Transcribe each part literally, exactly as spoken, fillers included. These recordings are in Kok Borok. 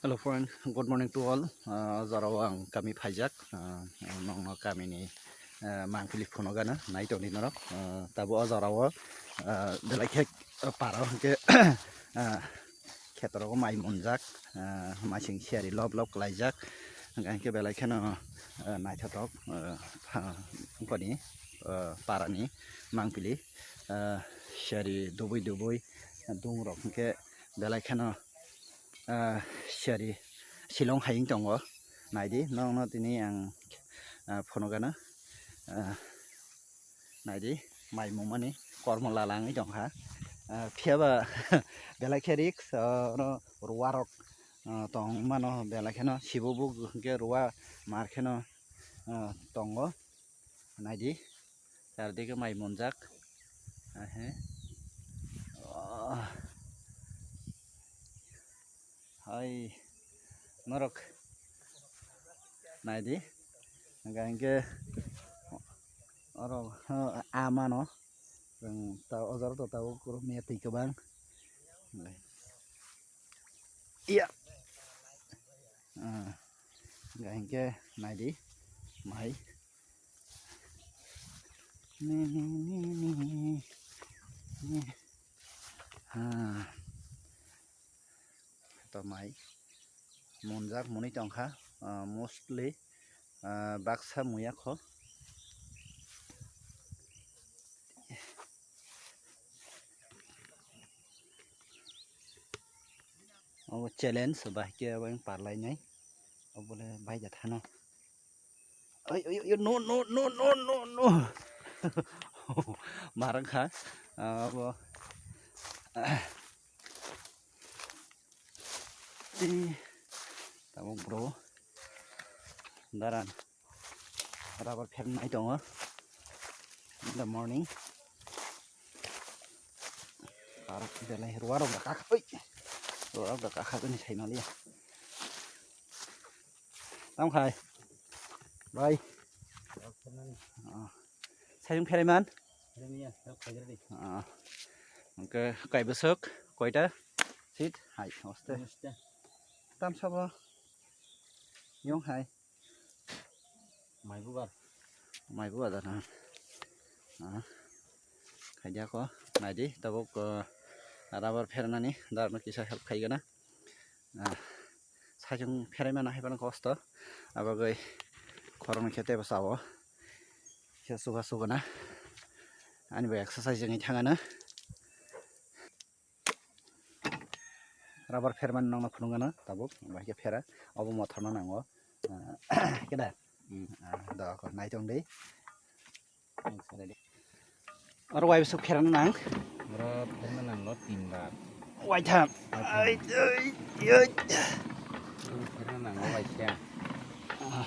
Hello friend, good morning to all. Ah, o jora o ang kami phaijak. Ah, nokno kami ni, ah, mangpili phunukgana nai tongdi norok. Ah, tabo o jora o, ah, belai khe, ah, para o hwnkhe, ah, kheto rogo mai munjak, ah, maising siyari lob lob klaijak. Hwnkhe belai kheno, ah, naithotok, ah, pha-, wngkoni, ah, para ni mangpili, ah, siyari dubui dubui, ah, dung rok hwnkhe belai kheno, ah, siyari silong hai wng tongo. Naidi, nokno tini ang, ah, phunukgana, ah, naidi, mai mungmani kormo lala wngwi tongkha. Ah, phiyaba belai khe risk, ah, oro ruwa rok, ah, tong mano, belai kheno sibo buk hwnkhe ruwa mar kheno, ah, tongo. Naidi, chardike mai munjak. Ahe. Oh. Hai, norok naidi. Hingke, hingke oro, ah, mano. Chwng ta, o jora to tabuk kuro miya twi kwbang. Iya. Ah, hingke naidi, mai. Ni, ni, ni, ni, ni. Ah. To mai munjak mwnwi tongkha, ah, mostly, ah, baksa muya kho. Obo challenge, bahai khe obo wng parlainai. Obo le baija thano. Oi, oi, oi, no, no, no, no, no, no. Marang kha, ah, obo. Tei tabuk bro daran rubber pher nai tongo in the morning. Parok belai ruwa rok da kakha, oi, ruwa rok da kakha bini sai maliya. Tamo khai bai. Ah. Sayung pherai man? Ah. Hwnkhe kai bwswk koita seat hai hoste. Tam sabo yong hai. Mai bubar. Mai bubar da na. Ah. Khaidi ako naidi tabuk, ah, rubber phernani darno kisa help khaigana. Ah, sajwng pherai mano hai phano kosto. Abagwi khoroknwi khe teibo sao. Khe suga sugana. Ani bo exercise wngwi thangana. Rubber phermani nokno phunukgana tabuk. Bahai khe phera. Obo mothorno nango. Ah, keda? Hmm. Ah, do ako nai tong di. Oro waibwswk pherana nang? Oro pherana nango tin bar. Waitham. Waitham. Ai, ai, ai. Oro pherana nango waisa. Ah.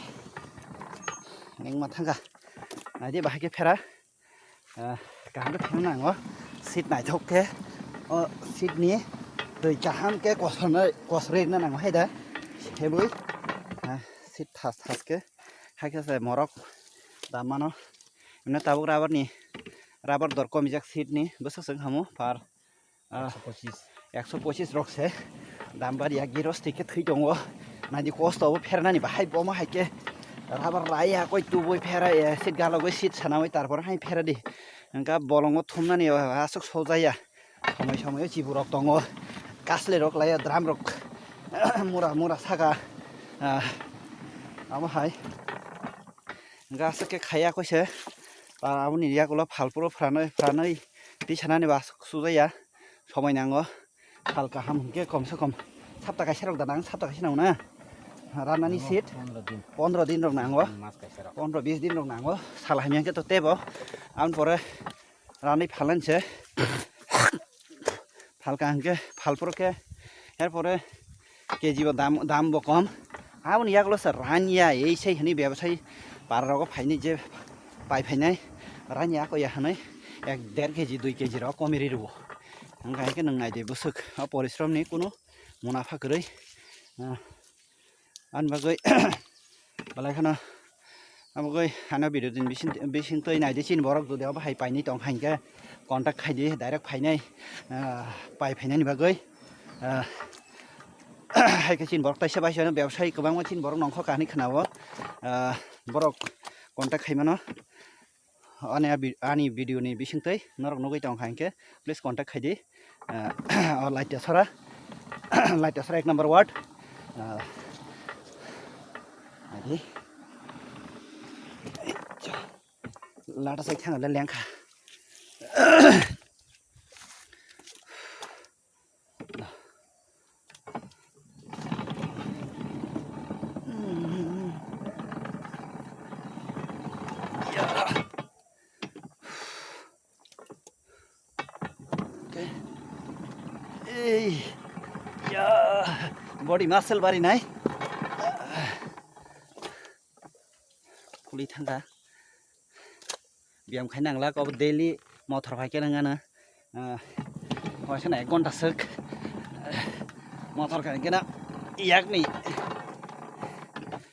Ning ma thangkha. Naidi bahai khe phera. Ah, kaham khe pherana nango. Seat naithok khe. O seat ni twi kaham khe kosornai, kosorwi rwna nango hai da. Sebwi. Ah, seat thas thas khe. Hai khe se morok da mano. Himno tabuk rubber ni, rubber dor komijak seat ni bwswk se wngkhamu par, ah, ekso pochis. Ekso pochis rok se dam bar ya giros twi khe thwi tongo. Naidi kosto bo phernani bahai bomo hai khe rubber raya koi tubui phera ya seat galogoi seat sanamoi tarpor hai phera di. Hwnkha bolongo thumnani aswk sojaya. Somoi somoi o chibu rok tongo, kasle rok lai o drum rok mura mura saka, ah, amo hai hwnkhe aswk khe khaiya koi se, ah, aboni yakulo phalpro phranwi phranwi tisanani ba aswk sujaya somoi nango, sal kaham hwnkhe komse kom sapta kaisa rok da nang, sapta kaisa nango na ranani seat, pondro din. Pondro din rok nango, mas kaisa rok. Pondro bis din rok nango, sal hamya hwnkhe to tebo, aboni pore ranwi phalan se. Phalka hwnkhe phalpro khe, er pore K G bo dam, dam bo kom. Aboni yagulo se ranya ei sei hwnwi bebasai para rogo phainai je pai phainai ranya ako ya hwnwi ek der K G dui K G rok komi ri rwo. Hwnkha hwnkhe nwng naidi bwswk o porisromni kunu munafa kwrwi. Ah, ani bagwi belai kheno abo goi ano video din bising, bising twi naidi chini borok jodi abo hai painai tong kha hinkhe contact khaidi direct phainai, ah, pai phainani bagwi, ah, Hai khe chini borok taisa bai sano bebsai kwbangma chini borok nongkho kahini khwnao. Ah, borok contact khaimano. Ani a bi-, ani video ni bisingtwi norok nugwi tong kha hinkhe please contact khaidi. Ah, o Laitasora, Laitasora ek number ward. Ah, adi. Lata sai thang le lengkha. Ei, ya, body muscle bari nai. Kuli thangkha. Biyam khai nangla, kobo daily motor phai khe nang ano. Ah, waisa na ek ghonta swk. Motor khai khe na yakni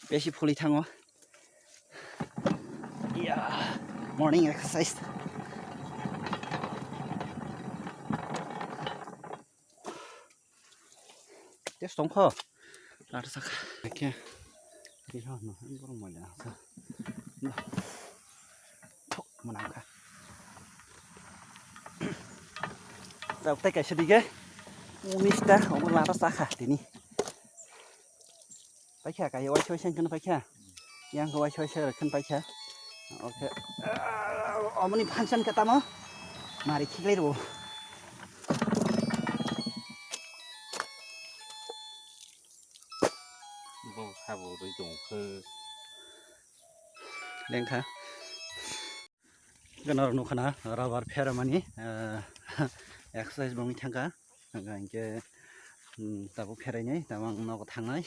besi phuli thango. Ya, morning exercise. Tes tongkho. Lata sakha. Khe. Khe ha no, borok mali asa. Thok manang kha. Tabuk tai kaisa dige. Unis ta, omo lata sakha tini. Paikha, kai waisa waisa khen paikha. Yang ko waisa waisa khen paikha. Okay. Omoni function khe tamo. Mari khiklai ro. Bo sabo rwi tong khe. Lengkha. Ganaro nukha na rubber pheramani, eh, exercise bangwi thangkha. Hingkha hinkhe, hmm, tabuk pherainai, tabuk ang nogo thangnai.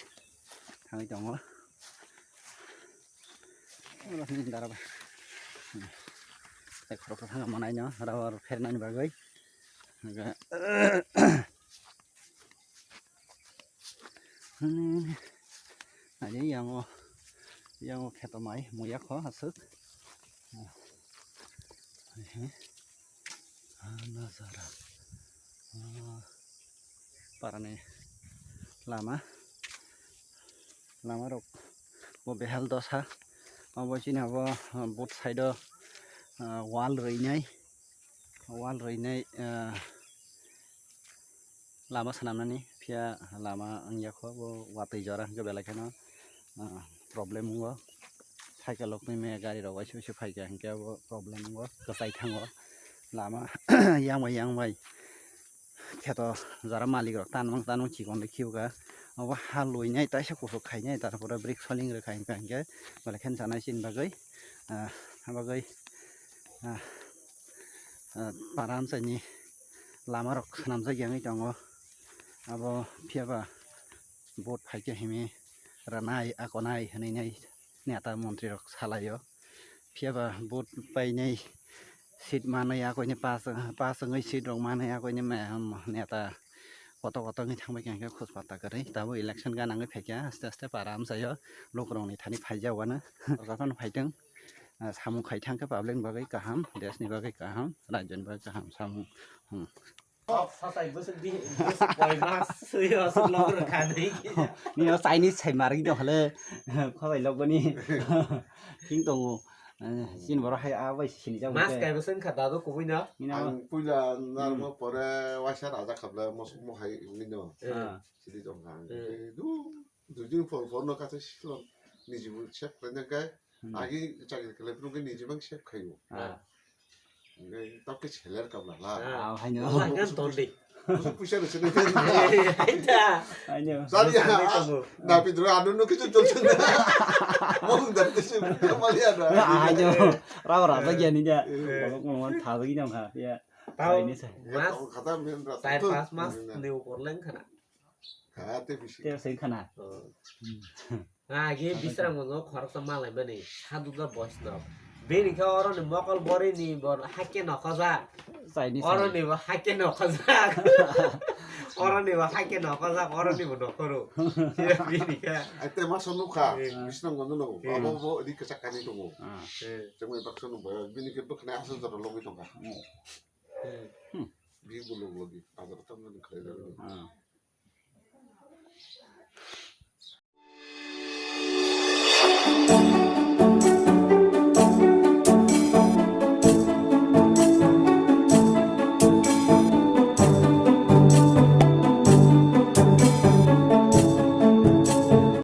Thangwi tongo. Dara bai. Hmm. Tei khoroksa thangkha manaino rubber pheranani bagwi. Hingkhe, Hmm. Ani yango, yango kheto mai muya kho aswk. Ehe. Ah, nazara. Ah, parani lama. Lama rok bo behal dosa. Abo chini abo, ah, both side o, ah, wall rwinai. Wall rwinai, ah, lama swnamnani, phiya lama wngya kho, bo watwi jora hwnkhe belai kheno, ah, problem wngo. Cycle rok twi maya gari rok waisa waisa phaikha, hinkhe abo problem wngo, kwchai thango lama yang bai yang bai. Kheto jora malik rok tanmang tanmang chikon rok khibukha, obo ha luinai taisa kuphur khainai, tarpore brick soling rwkha hinkha hinkhe belai kheno chanai chini bagwi, ah, bagwi, ah, ah, para amchaini lama rok swnamjak yangwi tongo. Abo phiyaba vote phaikhe himi rwnai akonai hwnwi nai neta montri rok salaio. Phiyaba vote painai seat manwi akoini pass, pass wngwi seat rok manwi akoini me-, neta koto koto wngwi thangbai khe khospa ta kwrwi. Tabuk election gana wngwi phaikha aste aste para amchaio lukurokni thani phaijak uanw. Jotono phaitwng. Ah, samung khai thangkhe public ni bagwi kaham, desh ni bagwi kaham, rajya ni bagwi kaham samung. Hmm. Kok satai bwswk di, bwswk koi mas swi aswk log rwkha nai. Nini o Chinese sai marwi dong hale, khosai log bani. Thing tongo. Eh, chini borok hai a bai sini jago. Mas kai bwswk kha dado kubui no. Nini o. Ang puila narwkma pore waisa raja khabla mosok mo hai wngwi no. Eh. Ah. Sidi tong kha ang. Eh. Du, dui din phone phone no kha se silon. Niji bo check khlaina khe. Hmm. Agi chakri khlai phuru khe niji bang save khaio. Ah. Hingkhe tabukhe salary kabla la. Ah, haino. Omo hingkhe tong di. Busu puisa rwchini. Haida. Haino. Sari ha. Busu tongo. Na pidro anu no kichu chol chana. Mong dar kichu kamali ada. Ah, haino. Rao raja gyani ja. Eh. Borok mong tha bagi jong kha. Ya. Tao. Ini sa. Mas. Kata min rata. Char pas mas ni upor leng khana. Kha te bisi. Te sai khana. Oh. Hmm. Age bisrang no khoroksa malai mani, sadhuda Vaishnava. Bini khe oroni mokol borini bo hakke nokhojak. Chinese. Oroni bo hakke nokhojak. Oroni bo hakke nokhojak, oroni bo nokhoro. Bini khe. Ai te ma sonu kha, eh, bisrang no no. Eh. Abo bo ri kachak kani tongo. Ah. Eh. Chengmai baksa no bo, bini khe bwkhwnai aswk jora logwi tongkha. Hmm. Hmm. Bi buluk logi, bazar tam nang khlai jani. Ah.